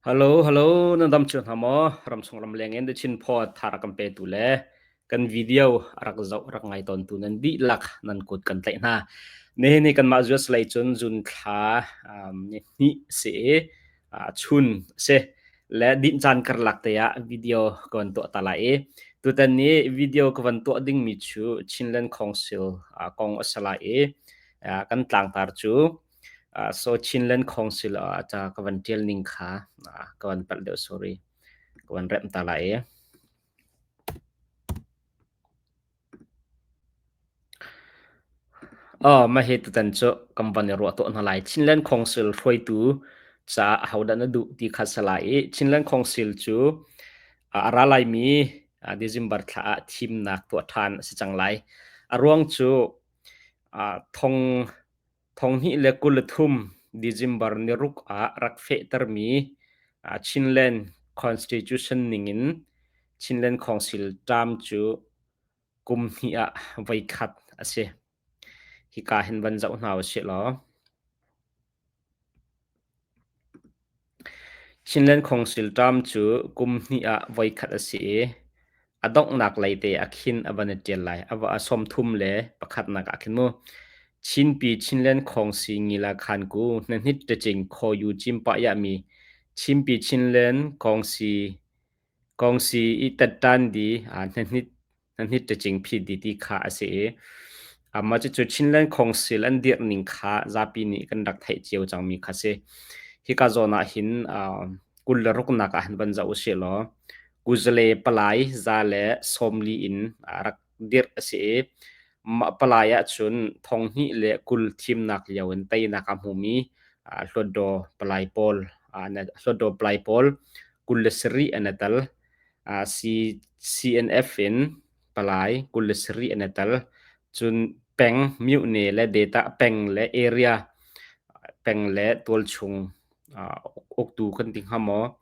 Hello, hello, nan dam cio hna maw? Ramchung ramleng in The Chin Pod tha rak kan petu le kan video a rak zoh rak ngai tawntu nan dihlak nan kut kan tlaih hna. Nihin ni kanmah US lei cun zun thla um, ni hnih si i uh, chun si le dinh caan karlak te ah video ka van tuah ta lai i tutan ni video ka van tuah dingmi cu Chinland Council uh, kong a si lai i uh, kan tlangtar cu Uh, so Chinland Council ah ca ka van ṭial ning kha uh, ka van palh deuh sorry. Ka van remh ta lai i. Oh, mah hi tutan cu kan van i ruah tuah hna lai. Chinland Council hruaitu caah ahodah na duh ti kha si lai i Chinland Council cu a ra laimi December thla ah thimnak tuah ṭhan a si cang lai. A ruang cu thong 2023 December niruk ah rak fehtermi Chinland Constitution ningin Chinland Council term cu kum hnih ah voikhat a si. Hika hin van zoh hna usih law. Chinland Council term cu kum hnih ah voikhat a si i a donghnak lei te ah khin a van i ṭial lai. A 31 nak ah khin mu. Chinpi Chinland Khawngsi Ngila Khanku Hnahnit Ṭacing Khaw-yu Cimpah Yahmi Chinpi Chinland Kawngsi Kawngsi i tatṭan di hnahnit hnahnit ṭacing phit di ti kha a si i mah cucu Chinland Council an dirh ning kha zapi nih kan rak theih cio cangmi kha si. Hika zawn ah hin 26 nak ah hin van zoh usih law kuzale palai za le 40 in rak dirh a si i mah palai ahcun 2020 thimnak lio in teinak a hmumi Hluttaw palai pawl Hluttaw palai pawl 27 an i tel. CNF in palai 27 an i tel. Cun peng myone le data peng le area peng le tualchung uktu kan ti hnga maw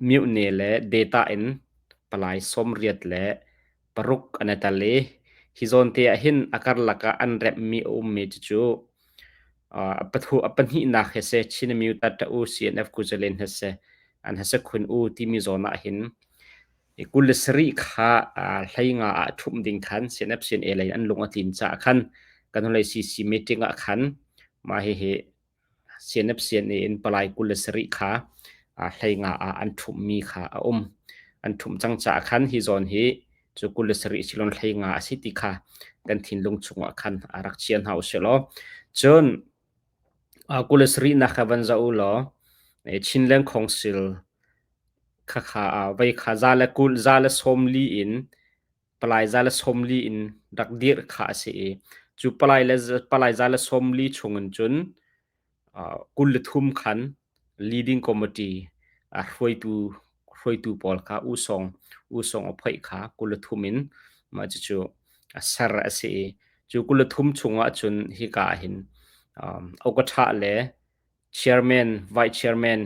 myone le data in palai 86 an i tel i hi zawn te ah hin a karlak ah an remhmi a ummi cucu a pahnihnak hi si Chin Amyotha U CNF Kuzalen hi si an hase khun u timi zawn ah hin 27 kha 15 ah ṭhumh ding khan CNF CNA lei an lung a tlin caah khan kan hlei CC meeting ah khan mah hihi CNF CNA in palai 27 kha 15 ah an ṭhumhmi kha a um. An ṭhumh cang caah khan hi zawn hi cu 27 silon 15 a si ti kha kan thinlung chungah khan a rak chia hna usih law cun 27 nak kha van zoh u law Chinland Council khakha vei kha za le 20 za le 40 in palai za le 40 in rak dirh kha a si i cu palai le palai za le 40 chungin cun 23 khan leading committee hruaitu hruaitu pawl kha U Song U Song a phoih kha 23 in mah cucu ser a si i cu 23 chungah cun hika ah hin Okatha le chairman vice chairman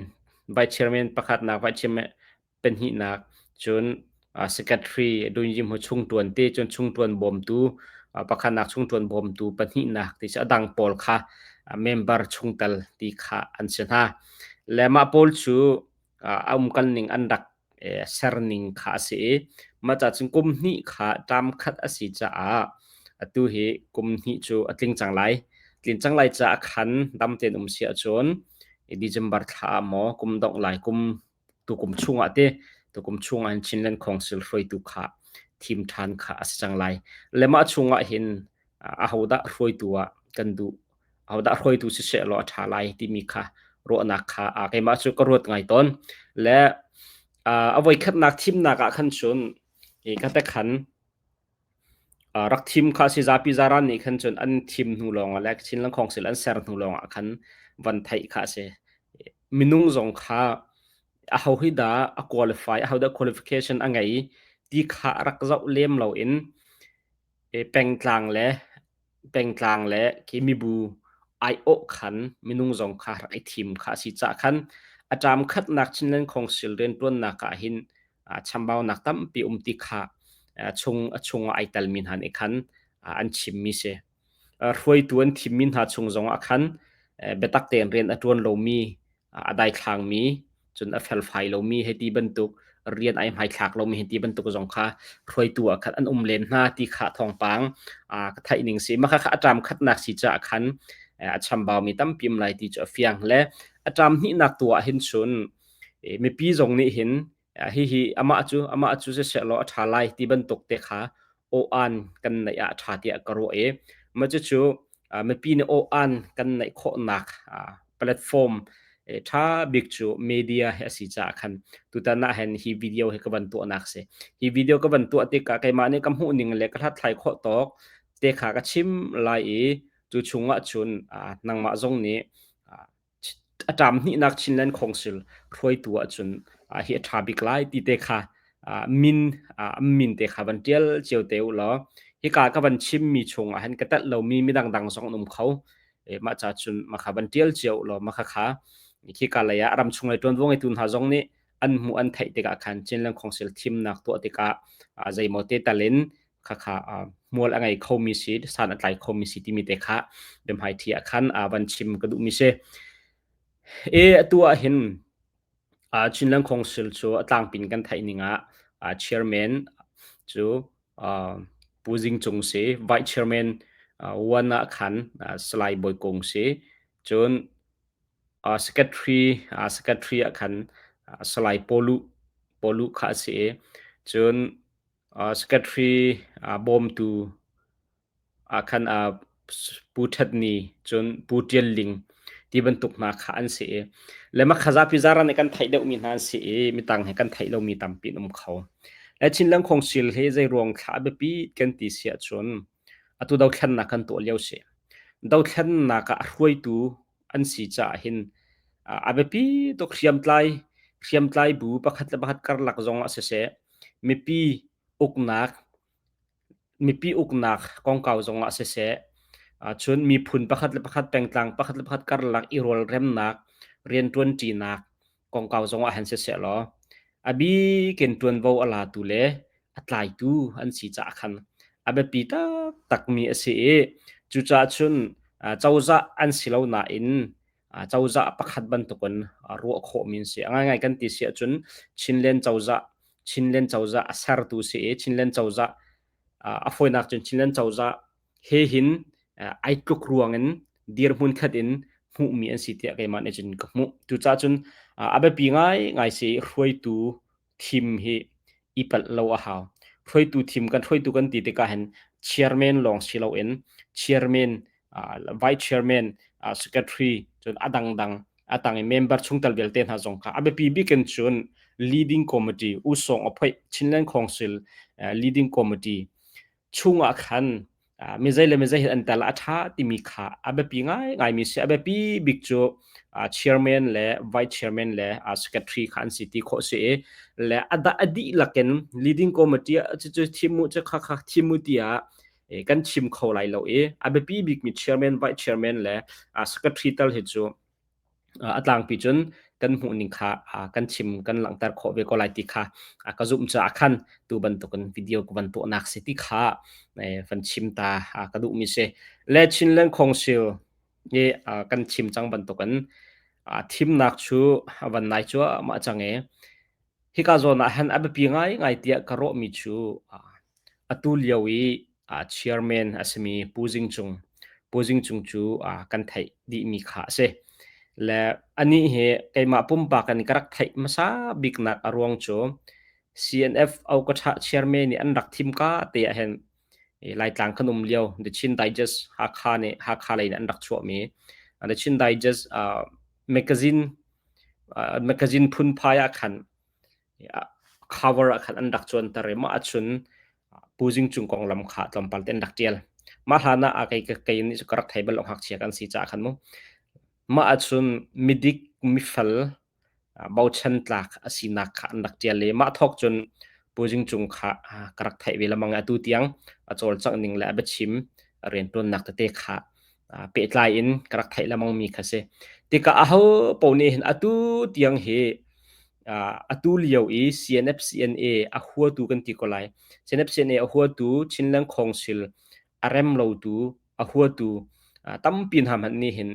vice chairman pakhatnak vice chairman pahnihnak cun secretary Dunyim hu chungṭuan te cun chungṭuan bawmtu pakhatnak chungṭuan bawmtu pahnihnak ti cu a dang pawl kha member chungtel ti kha an si hna. Le mah pawl cu a umkal ning an rak ser ning kha a si i mah ca cun kum hnih kha term khat a si caah atu hi kum hnih cu a tling cang lai. Tlin cang lai caah khan dam tein um si ahcun December thla ah maw kum dongh lai kum tukum chungah te tukum chungah hin Chinland Council hruaitu kha thim ṭhan kha a si cang lai. Le mah chungah hin ahodah hruaitu ah kan duh ahodah hruaitu siseh law a ṭha lai timi kha ruahnak kha keimah cu ka ruat ngai tawn. Le a voikhatnak thimnak ah khan cun ka te khan Rak thim kha si zapi zaran nih khan cun an thim hnu lawngah le Chinland Council an ser hnu lawngah khan van theih kha a si. Minung zong kha aho hi dah a qualify, aho dah qualification a ngei ti kha rak zoh lem loin pengtlang le pengtlang le khi mibu aiawh khan minung zong kha rak i thim kha a si caah khan a ṭam khatnak Chinland Council rianṭuannak ah hin chambaunak tampi um ti kha chung a chungah ai telmi hna nih khan an chimmi si. Hruaitu an thimmi hna chung zongah khan biatak tein rian a ṭuan lomi a daithlangmi Cun a felfai lomi hei ti bantuk rian ai hmaithlak lomi hei ti bantuk zong kha hruaitu ah khan an um len hna ti kha thawngpang ka theih ning si. Mah kha a ṭam khatnak si caah khan a chambaumi tampi um lai ti cu a fiang. Le a ṭam hnihnak tu ah hin cun mipi zong nih hin hihi amah cu siseh law a ṭha lai ti bantuk te kha aw-an kan neih ah a ṭha tiah ka ruah i mah cucu mipi nih aw-an kan neih khawhnak platform ṭha bik cu media hi a si caah khan tutan ah hin hi video hi ka van tuahnak si. Hi video ka van tuah tikah keimah nih ka hmuh ning le ka hlathlai khawh tawk te kha ka chim lai i cu chungah cun nangmah zong nih a ṭam hnihnak Chinland Council hruaitu ahcun hi a ṭha bik lai ti te kha min min te kha van ṭial cio te u law hika ka van chimmi chung ah hin ka telh lomi midang dang zong an um kho. Mah ca cun mah kha van ṭial cio u law mah kha khika lei ah ramchung lei ṭuanvo ngeitu hna zong nih an hmuh an theih tikah khan Chinland Council thimnak tuah tikah zeimaw te tal in khakha hmual a ngei khomi si san a tlai khomi si timi te kha biahmaiṭhi ah khan van chim ka duhmi si. E atu ah hin Chinland Council cu a tlangpin kan theih ning ah chairman cu Pu Zing Cung si, vice chairman one ah khan Salai Bawi Kung si, cun secretary ah khan Salai Pawlu Pawlu kha a si i cun Secretary bawmtu ah khan Pu Ṭhet Ni cun Pu Ṭial Ling ti bantuk hna kha an si i le mah kha zapi zaran nih kan theih deuhmi hna an si i mitang he kan theih lomi tampi an um kho. Le Chinland Council hi zeiruang thla a biapi kan ti si ahcun atu dothlennak kan tuah lio si. Dothlennak ah a hruaitu an si caah hin a biapi tuk hriamtlai bu pakhat le pakhat karlak zong ah siseh mipi uknak mipi uknak kongkau zong ah siseh cun miphun pakhat le pakhat pengtlang pakhat le pakhat karlak i rualremnak rianṭuanṭinak kongkau zong ah han siseh law a bikin ṭuanvo a latu le a tlaitu an si caah khan a biapi taktakmi a si i cucaah cun cozah an si lo nain cozah pakhat bantukin ruah khawhmi an si. A ngaingai kan ti si ahcun Chinland cozah Chinland cozah a sertu si i Chinland cozah a fawinak cun Chinland cozah he hin ai tluk ruangin dirhmun khat in hmuhmi an si tiah keimah nih cun ka hmuh. Cucaah cun a biapi ngaingai si hruaitu thim hi i palh lo a hau. Hruaitu thim kan hruaitu kan ti tikah hin chairman lawng si loin chairman, vice chairman, secretary cun a dangdang a tang i member chungtel vialte hna zong kha a biapi bik in cun leading committee usawng a phoih Chinland Council leading committee chungah khan mizei le mizei hi an tel a ṭha timi kha a biapi ngaingaimi si. A biapi bik cu chairman le vice chairman le secretary kha an si ti khawh si i le a dihlak in leading committee cu thim mu cu kha kha thim mu tiah kan chim kho lai lo i a biapi bikmi chairman, vice chairman le secretary tal hi cu A tlangpi cun kan hmuhning kha kan chim kan langhter khawh ve ko lai ti kha ka zumh caah khan tu bantukin video ka van tuahnak si ti kha van chim ta ka duhmi si. Le Chinland Council hi kan chim cang bantukin thimnak cu van nai cuahmah cang i hika zawn ah hin a biapi ngaingai tiah ka ruahmi cu Atu lio i chairman a simi Pu Zing Cung, Pu Zing Cung cu kan theih dihmi kha a si. Le anih hi keimah pumpak in ka rak theih hmasa biknak a ruang cu CNF Okatha chairman nih an rak thim ka te ah hin Laitlang kan um lio The Chin Digest Hakha nih Hakha lei in an rak chuahmi The Chin Digest magazine magazine phunphai ah khan cover ah khan an rak cuanter i mah ahcun Pu Zing Cung konglam kha tlawmpal te an rak ṭial. Mah hlan ah kei kei nih ka rak thei bal lo ngakchia kan si caah khan mu. Mah ahcun midik mifel bochan tlak a sinak kha an rak ṭial i mah thawk cun Pu Zing Cung kha ka rak theih ve lengmang i atu tiang a cawlcangh ning le a biachim a rianṭuannak tete kha pehtlai in ka rak theih lengmang mi kha si. Tikah aho paoh nih hin atu tiang hi atu lio i CNF-CNA a huatu kan ti ko lai. CNF-CNA a huatu Chinland Council a rem lotu a huatu tampi hna hmanh nih hin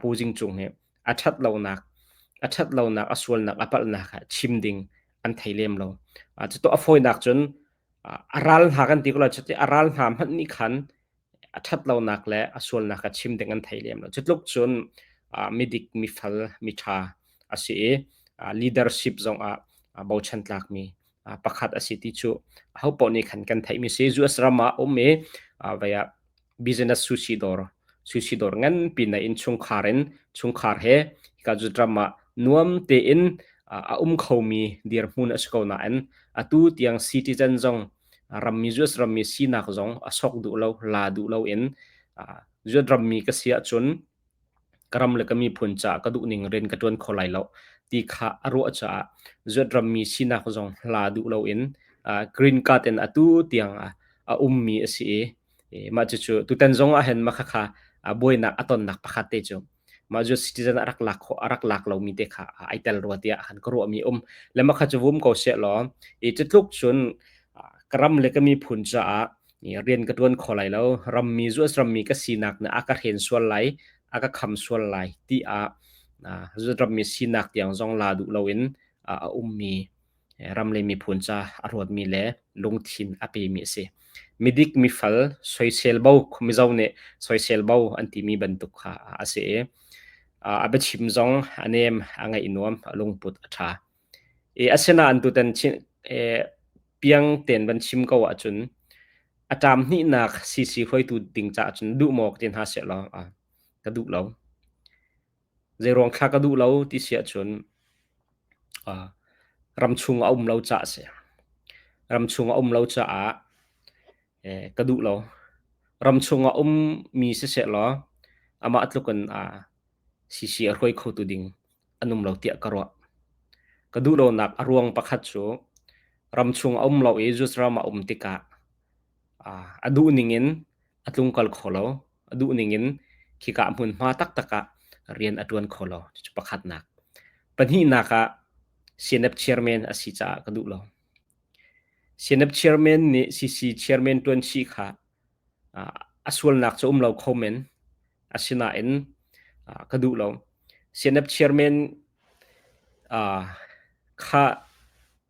Pu Zing Cung hi a ṭhat lonak. A ṭhat lonak, a sualnak, a palhnak ah chim ding an thei lem lo. Cutu a fawinak cun a ral hna kan ti ko lai cuti a ral hna hmanh nih khan a ṭhat lonak le a sualnak kha chim ding an thei lem lo. Cutluk cun midik, mifel, miṭha a si i leadership zong ah bochan tlakmi pakhat a si ti cu ahopaoh nih khan kan theihmi si. US ram ah um i vei ah business sushi dawr sushi dawr nganpi na in chungkhar in chungkhar he hika cu ram ah nuam tein a um khomi dirhmun a si ko nain atu tiang citizen zong rammi US rammi sinak zong a sok duh lo la duh lo in US rammi ka si ahcun ka ram le ka miphun caah ka duhning rian ka ṭuan kho lai lo ti kha a ruah caah zuat rammi sinak zong la duh loin green card in atu tiang a ummi a si i mah cucu tutan zong ah hin mah khakha buainak a tonnak pakhat te cu mah cu citizen a rak lak khawh a rak lak lomi te kha ai tel rua tiah khan ka ruahmi um le mah kha cu vum ko seh law i cu tluk cun ka ram le ka miphun caah rian ka ṭuan kho lai lo rammi US rammi ka sinak nih a ka hren sual lai a ka kham sual lai ti ah US rammi sinak tiang zong la duh loin a ummi ram le miphun ca a ruatmi le lungthin a pemi a si. Midik mifal soisel bo Mizo nih soisel bo an timi bantuk kha a si i a biachim zong a nem a ngaih nuam a lungput a ṭha. I asinain tutan piang tein van chim ko ahcun a ṭam hnihnak CC hruaitu ding caah cun duh maw ka ti hna seh law ka duh lo. Zeiruang thla ka duh lo ti si ahcun ramchung a um lo caah a si. Ramchung a um lo caah ka duh lo. Ramchung a ummi siseh law amah tluk in CC a hruai khotu ding an um lo tiah ka ruah. Ka duh lonak a ruang pakhat cu ramchung a um lo i Jews ram a um tikah a duh ning in a tlungkal kho lo. A duh ning in khika hmunhma taktak ah rian a ṭuan kho lo. Cucu pakhatnak. Pahnihnak ah CNF chairman a si caah ka duh lo. CNF chairman nih CC chairman ṭuan chih kha a sualnak cu um lo kho men. Asinain ka duh lo. CNF chairman kha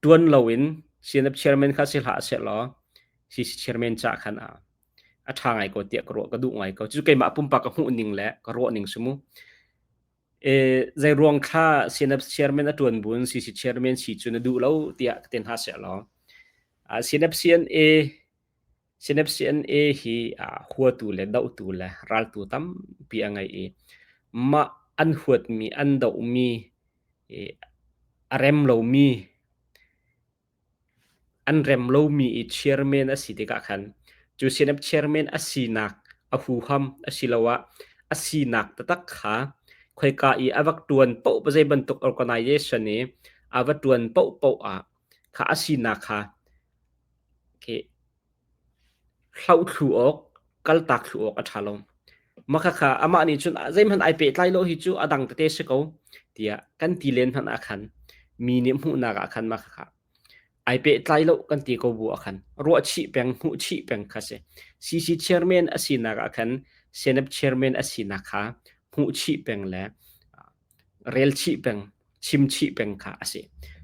ṭuan loin CNF chairman kha si hlah sehlaw CC chairman ca khan a ṭha ngai ko tiah ka ruah ka duh ngai ko. Cu keimah pumpak ka hmuh ning le ka ruah ning si mu. E, zei ruang thla CNF chairman a ṭuan buin CC chairman si cu na duh lo tiah ka ti hna sehlaw CNF CNA CNF CNA hi huatu le dohtu le raltu tampi a ngei i mah an huatmi an dohmi a rem lomi An rem lomi i chairman a si tikah khan cu CNF chairman a sinak a huham asiloah a sinak taktak kha khoika i a va ṭuan paoh zei bantuk organization i a va ṭuan paohpaoh ah kha a sinak kha khi hlohthlu awk, kaltak thlu awk a ṭha lo. Mah khakha amah nih cun zeihmanh ai pehtlai lo hi cu a dang tete si ko tiah kan ti len hmanh ah khan mi nih hmuhnak ah khan mah khakha ai pehtlai lo kan ti ko bu ah khan ruah chih peng hmuh chih peng kha si. CC chairman a sinak ah khan Senate chairman a sinak kha hmuh chih peng le rel chih peng chim chih peng kha a si.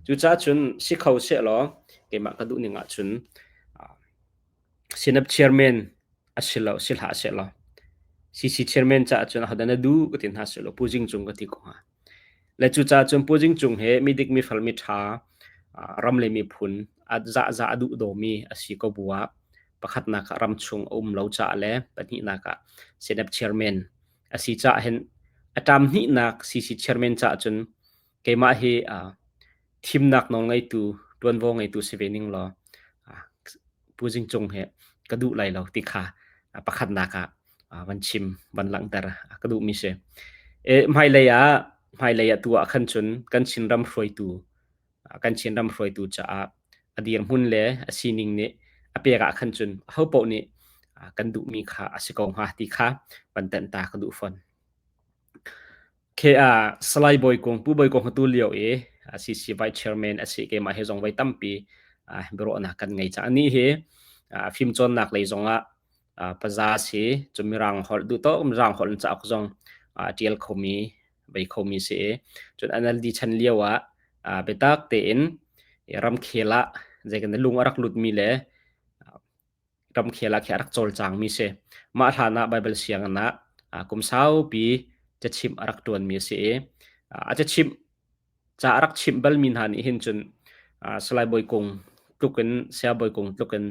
Cucaah cun si kho sehlaw keimah ka duh ning ahcun Senate chairman a si lo si hlah sehlaw CC chairman caah cun ahodah na duh ka ti hna sehlaw Pu Jing Cung ka ti ko hnga. Le cucaah cun Pu Jing Cung he midik mifel miṭha ram le miphun a zahzah a duh dawmi a si ko bu ah pakhatnak ah ramchung a um lo caah le pahnihnak ah Senate chairman a si caah hin a ṭam hnihnak CC chairman caah cun keimah hi thimnak nawl ngeitu ṭuanvo ngeitu si ve ning law Pu Zing Cung he ka duh lai lo ti kha pakhatnak ah van chim van langhter ka duhmi si. E, hmailei ah hmailei ah tu ah khan cun kan Chinram hruaitu kan Chinram hruaitu caah a dirhmun le a sining nih a pek ah khan cun ahopaoh nih kan duhmi kha a si ko hnga ti kha van tenh ta ka duh fawn. Khe ah Salai Bawi Kung Pu Bawi Kung atu lio i CC Vice Chairman a si keimah he zong voi tampi biaruahnak kan ngei cang. Anih hi fimcawnnak lei zongah paza si cu mirang holh duh tawk mirang holh in cauk zong a ṭial khomi vei khomi si i cun NLD chan lio ah biatak tein ramkhel ah zei kan lung a rak lutmi le ramkhel ah khi a rak cawlcangmi si. Mah hlan ah Baibal sianginn ah kum saupi cachimh a rak ṭuanmi a si i a cachimh ca a rak chimh balmi hna nih hin cun Salai Bawi Kung tluk in Saya Bawi Kung tluk in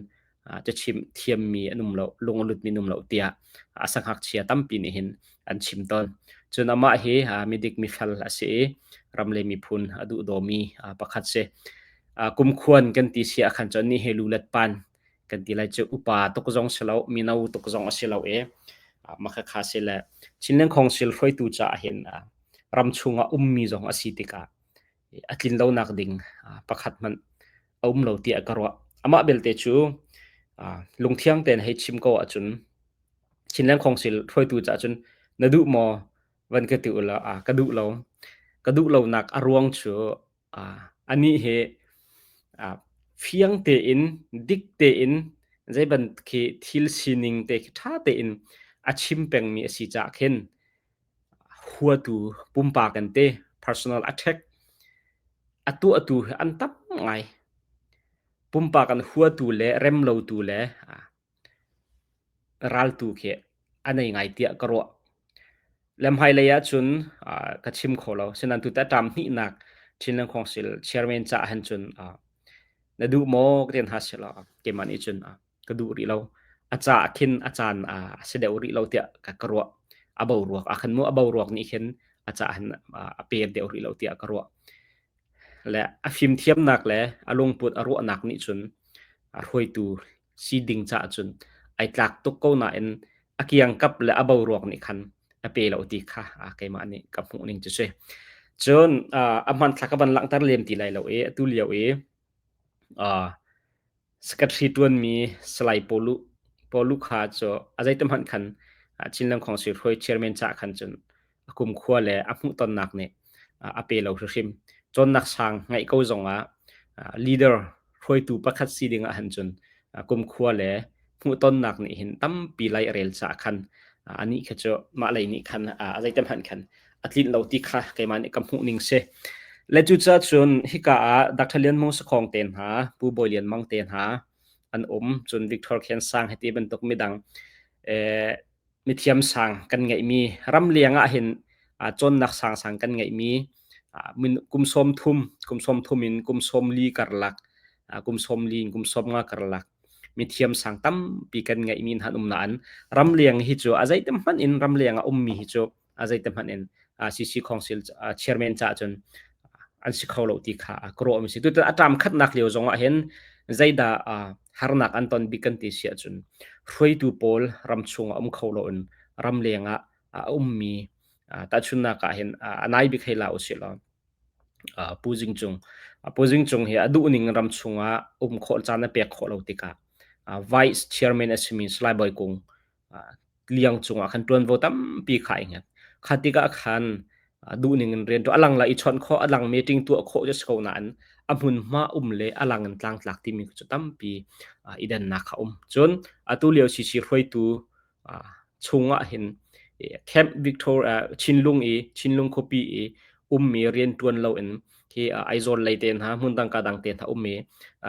cachimh thiammi an um lo, lung a lutmi an um lo tiah a sangngakchia tampi nih hin an chim tawn. Cun amah hi midik mifel a si i ram le miphun a duhdawmi pakhat si. Kumkhuan kan ti si ah khan cun ni he lu let pan kan ti lai cu upa tuk zong si lo, mino tuk zong a si lo i makhakha si le Chinland Council hruaitu caah hin ram chungah ummi zong a si tikah a tlin lonak ding pakhat hmanh a um lo tiah ka ruah. Amah belte cu lungthiang tein hei chim ko ahcun Chinland Council hruaitu caah cun na duh maw van ka ti ulaw ka duh lo. Ka duh lonak a ruang cu anih hi fiang tein dik tein zei bantuk khi thil sining te khi ṭha tein a chim pengmi a si caah khin huatu pumpak an ti personal attack a tuahtu hi an tam ngai. Pumpak an huatu le remlotu le raltu khi a nei ngai tiah ka ruah. Le hmailei ahcun ka chim kho lo. Sinain tutan ṭam hnihnak Chinland Council chairman caah hin cun na duh maw ka ti hna selaw keimah nih cun ka duh rih lo. A caah khin a caan a si deuh rih lo tiah ka ruah. A boruak ah khan mu a boruak nih khin a caah hin a pe deuh rih lo tiah ka ruah. Le a fimthiamnak le a lungput a ruahnak nih cun a hruaitu si ding caah cun ai tlak tuk ko nain a kiangkap le a boruak nih khan a pe lo ti kha keimah nih ka hmuh ning cu si. Cun a hmanthlak ka van langhter lem ti lai lo i atu lio i secretary ṭuanmi Salai Pawlu Pawlu kha cu a zeitim hmanh khan Chinland Council hruai chairman caah khan cun a kumkhua le a hmuhtonnak nih a pe lo hrimhrim. Cawnnak sang ngeih ko zongah leader hruaitu pakhat si ding ah cun kumkhua le hmuhtonnak nih hin tampi lai a rel caah khan anih kha cu mah lei nih khan a zeitem hmanh khan a tlinh lo ti kha keimah nih ka hmuh ning si. Le cucaah cun hika ah Dr. Lian Hmung Sakhong te hna, Pu Bawi Lian Mang te hna an um, cun Victor Khen Sang hiti bantuk midang mithiam sang kan ngeihmi ramleng ah hin cawnnak sangsang kan ngeihmi kum 30 kum 30 in kum 40 karlak kum 40 in kum 50 karlak mithiam sang tampi kan ngeihmi hna um nain ramleng hi cu a zeitem hmanh in ramleng a ummi hi cu a zeitem hmanh in CC Council chairman ca cun an si kho lo ti kha ka ruah mi si tutan a ṭam khatnak lio zong ah hin zeidah harnak an ton bik kan ti si ahcun hruaitu pawl ram chung ah um kho loin ramleng ah a ummi tahchunhnak ah hin a nai bik hei la usih law Pu Zing Cung Pu Zing Cung hi a duhning ram chung ah um khawh caan a pek khawh lo tikah vice chairman a simi Salai Bawi Kung liang cungah khan ṭuanvo tampi kha ai hngat. Kha tikah khan duhning in rian a lang la i chawnh khawh, a lang meeting tuah khawh cu si ko nain a hmunhma um le a lang in tlangtlak timi cu tampi i dannak kha um. Cun atu lio CC hruaitu chungah hin Camp Victoria Chinlung i Chinlung khuapi i ummi rianṭuan loin khi Aizawl lei te hna hmun dang ka dang te hna ummi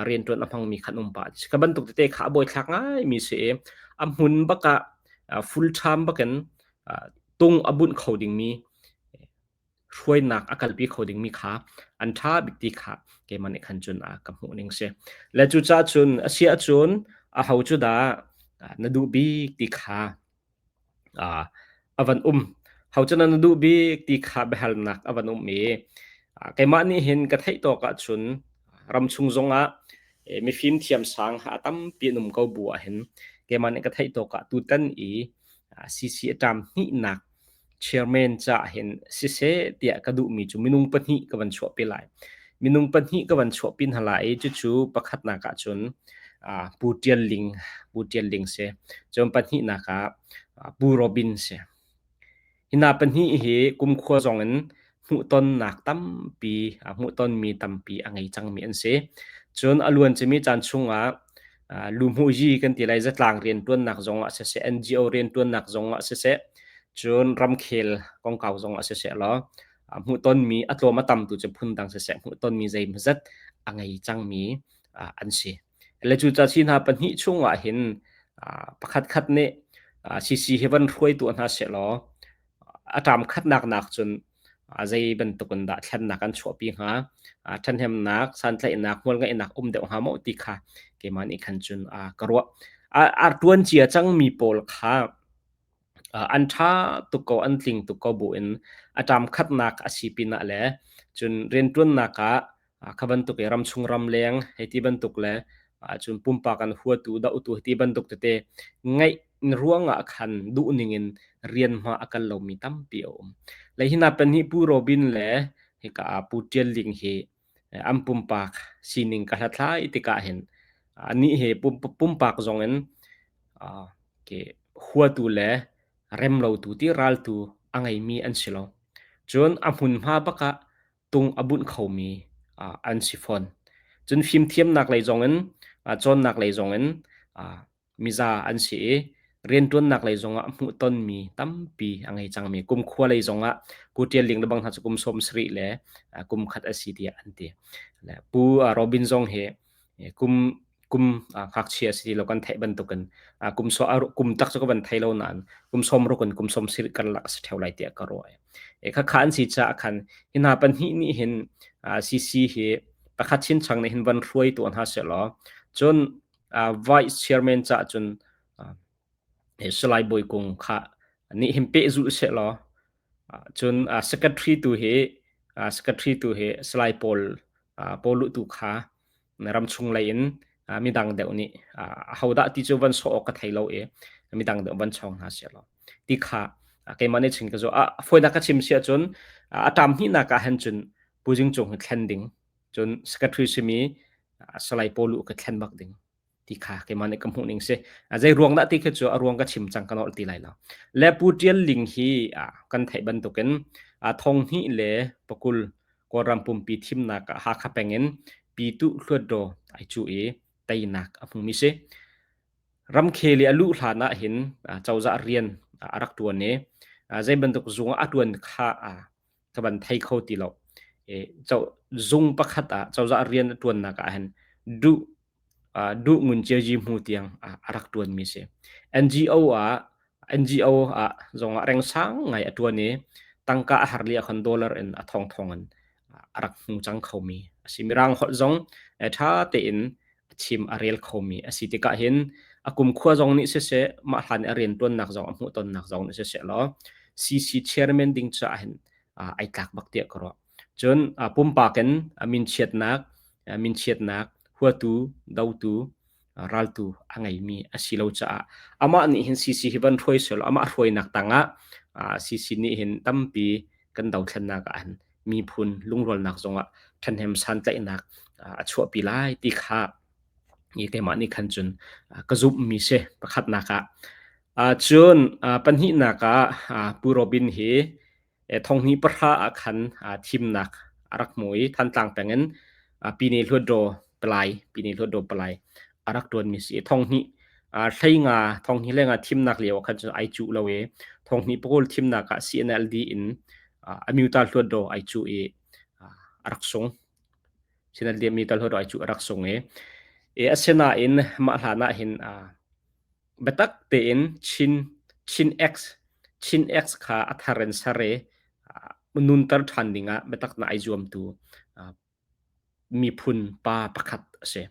rianṭuan a hmangmi khan um pah. Ka bantuk tete kha a buaithlak ngaimi si i a hmun bak ah full time bakin tung a bunh kho dingmi hruainak a kalpi kho dingmi kha an ṭha bik ti kha keimah nih khan cun ka hmuh ning si. Le cucaah cun a si ahcun aho cu dah na duh bik ti kha a van um. Ho cu na duh bik ti kha biahalnak a van um i keimah nih hin ka theih tawk ahcun ramchung zongah mifim thiamsang a tampi an um ko bu ahhin keimah nih ka theih tawk ah tutan i CC a ṭam hnihnak chairman caah hin siseh tiah ka duhmi cu minung pahnih ka van chuahpi lai. Minung pahnih ka van chuahpi hna lai i cucu pakhatnak ahcun Pu Ṭial Ling, Pu Ṭial Ling si. Cun pahnihnak ah Pu Robin si. Hi hna pahnih hi kumkhua zong in hmuhtonnak tampi, hmuhtonmi tampi a ngei cangmi an si. Cun a luancimi caan chungah luhmuhzi kan ti lai zatlang rianṭuannak zongah siseh, NGO rianṭuannak zongah siseh, cun ramkhel kongkau zongah siseh law. Hmuhtonmi a tlawm a tam tu cu phundang siseh hmuhtonmi zeimawzat a ngei cangmi an si. Le cucaah hi hna pahnih chungah hin pakhatkhat nih CC hi van hruai tuah hna sehlaw a ṭam khatnak nak cun zei bantuk in dah thlennak an chuahpi hnga, ṭhahnemnak, santlaihnak, hmualngeihnak um deuh hnga maw ti kha keimah nih khan cun ka ruah. A ṭuan cia cangmi pawl kha an ṭha tuk ko, an tling tuk ko buin a ṭam khatnak a si pinah le cun rianṭuannak ah kha bantuk i ramchung ramleng hei ti bantuk le cun pumpak an huatu dohtu hei ti bantuk tete ngaih ruangah khan duhning in rian hma a kal lomi tampi a um. Le hi hna pahnih Pu Robin le hika ah Pu Ṭial Ling hi an pumpak sining ka hlathlai tikah hin anih hi pumpak zong in huatu le remlotu ti raltu a ngeimi an si lo. Cun a hmunhma bak ah tung a bunh khomi an si fawn. Cun fimthiamnak lei zongin cawnnak lei zongin miza an si i rianṭuannak lei zongah hmuhtonmi tampi a ngei cangmi kumkhua lei zongah Pu Ṭial Ling le bang hna cu kum 70 le kum khat a si tiah an ti. Pu Robin zong hi kum kum ngakchia si ti lo kan theih bantukin kum so kum tak cu ka van thei lo nain kum 60 in kum 70 karlak a si ṭheo lai tiah ka ruah. E khakha an si caah khan hi hna pahnih nih hin CC hi pakhat chinchang nih hin van hruai tuah hna sehlaw cun vice chairman caah cun Salai Bawi Kung kha nih hin pehzulh sehlaw cun secretary tu hi secretary tu hi Salai Paul Paul tu kha ramchung lei in midang deuh nih ahodah ti cu van sawh awk ka thei lo i midang deuh van chawng hna sehlaw ti kha keimah nih chin ka zo a fawinak ka chim si ahcun a ṭam hnihnak ah hin cun Pu Jing Cung hi thlen ding cun secretary simi Salai Paul u ka thlen bak ding ti kha keimah nih ka hmuh ning si. Zei ruang dah ti khi cu a ruang ka chim cang ka nolh ti lai lo. Le Pu Ṭial Ling hi kan theih bantukin thong hnih le pakul Kawlram pumpi thimnak ah Hakha peng in Pitu Hluatdaw ai cu i teinak a hmumi si. Ramkhel i a luh hlan ah hin cozah rian a rak ṭuan i zei bantuk zung ah a ṭuan kha ka van thei kho ti lo. Zung pakhat ah cozah rian a ṭuannak ah hin duh duh ngun ciaji hmu tiang a rak ṭuanmi si. NGO ah NGO ah zongah rengsang ngai a ṭuan i tangka a har li ahkhan dollar in a thongthong in a rak hmu cang khomi a si. Mirang holh zong ṭha tein a chim a rel khomi a si tikah hin a kumkhua zong nih siseh mah hlan i a rianṭuannak zong a hmuhtonnak zong nih siseh law CC chairman ding caah hin ai tlak bak tiah ka ruah. Cun pumpak in minchiatnak, minchiatnak, huatu, dotu, raltu a ngeimi a si lo caah amah nih hin CC hi van hruai selaw amah hruainak tangah CC nih hin tampi kan dothlennak ah hin miphun lungrualnak zongah ṭhahnem santlaihnak a chuahpi lai ti kha i keimah nih khan cun ka zumhmi si pakhatnak ah. Cun pahnihnak ah Pu Robin hi thonghnih pahra ah khan thimnak a rak hmu i Thantlang peng in Pyine Hluatdaw Palai Pyine Hluatdaw Palai a rak ṭuanmi si. Thonghnih hleinga thonghnih hleinga thimnak lio ah khan cun ai cuh lo i thonghnih pakul thimnak ah CNLD in Amyota Hluatdaw ai cuh i a rak sung. CNLD Amyota Hluatdaw ai cuh a rak sung i asinain mah hlan ah hin Biatak tein Chin Chin X Chin X kha a thar in ser i nunter ṭhan dingah biatak na ai zuamtu miphun pa pakhat a si.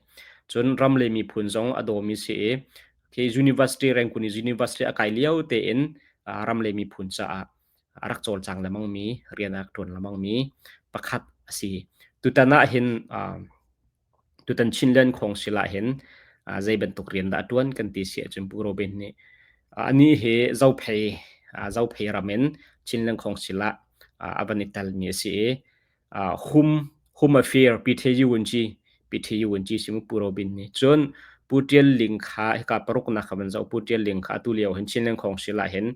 Cun ram le miphun zong a dawmi si i khi university Rangoon University a kai lio tein ram le miphun caah a rak cawlcang lengmangmi rian a rak ṭuan lengmangmi pakhat a si. Tutan ah hin Tutan Chinland Council ah hin zei bantuk rian dah a ṭuan kan ti si ahcun Pu Robin nih anih hi Zophei Zophei ram in Chinland Council ah a van i telmi a si i hum hum affair PTU Wunci PTU Wunci si mu Pu Robin nih cun Pu Ṭial Ling kha hika paruknak kha van zoh Pu Ṭial Ling kha atu lio hin Chinland Council ah hin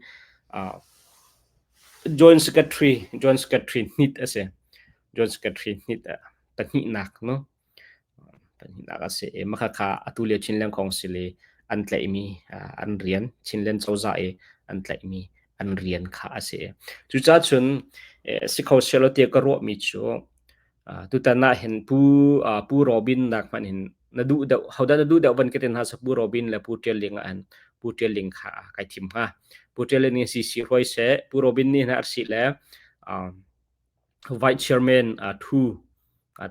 Joint Secretary Joint Secretary hnit a si Joint Secretary hnit pahnihnak no pahnihnak a si i mah kha atu lio Chinland Council i an tlaihmi an rian Chinland cozah i an tlaihmi an rian kha a si. Cucaah cun si kho sehlaw tiah ka ruahmi cu tutan ah hin Pu Pu Robin nak hmanh hin na duh deuh hodah na duh deuh van ka ti hna seh Pu Robin le Pu Ṭial Ling ah hin Pu Ṭial Ling kha kai thim hnga. Pu Ṭial Ling nih CC hruai seh, Pu Robin nih hin a le Vice Chairman Thu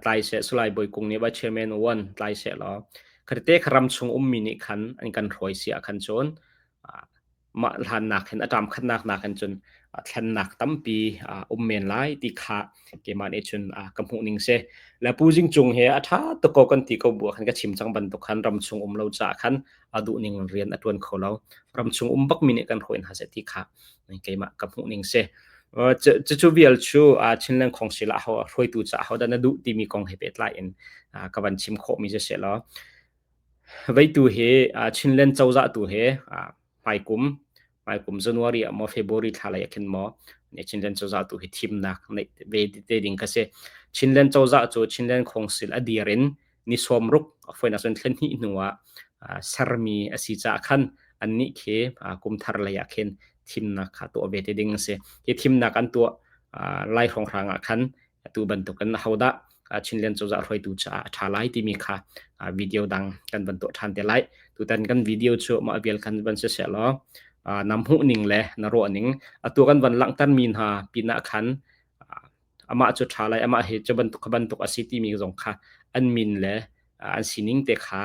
tlai seh, Salai Bawi Kung nih Vice Chairman One tlai seh law khatete kha ram chung ummi nih khan an kan hruai si ah khan cun mah hlannak hin a ṭam khatnak nakin cun thlennak tampi a um men lai ti kha keimah nih cun ka hmuh ning si. Le Pu Zing Cung he a ṭha tuk ko kan ti ko bu ah khan ka chim cang bantuk khan ram chung um lo caah khan a duh ning rian a ṭuan kho lo. Ram chung um bakmi nih kan hruai hna seh ti kha keimah ka hmuh ning si. Cucu vial cu Chinland Council ah hruaitu caah hodah na duh timi kong he pehtlai in ka van chim khawhmi si seh law veitu hi Chinland cozah tu he hmaikum hmaikum January ah maw February thla lei ah khin maw Chinland cozah tu hi thimnak neih ve te ding kha si. Chinland cozah cu Chinland Council a dir in ni 60 a foinak cun thlen hnih hnu ah sermi a si caah khan annih khi kum thar lei ah khin thimnak kha tuah ve te ding a si. Hi thimnak an tuah lai hrawnghrang ah khan atu bantukin ahodah Chinland cozah hruaitu caah a ṭha lai timi kha video dang kan van tuah ṭhan te lai. Tutan kan video cu mah vial khan van si seh law na hmuh ning le na ruah ning atu kan van langhter mi hna pinah khan amah cu ṭha lai amah hi cu bantuk kha bantuk a si timi zong kha an min le an sining te kha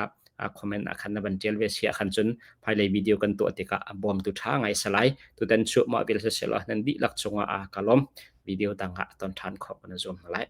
comment ah khan na van ṭial ve si ah khan cun hmailei video kan tuah tikah a bawmtu ṭha ngai si lai. Tutan cu mah vial si seh law nan dihlak cungah ka lawm. Video dang ah ton ṭhan khawh kan i zuam hna lai.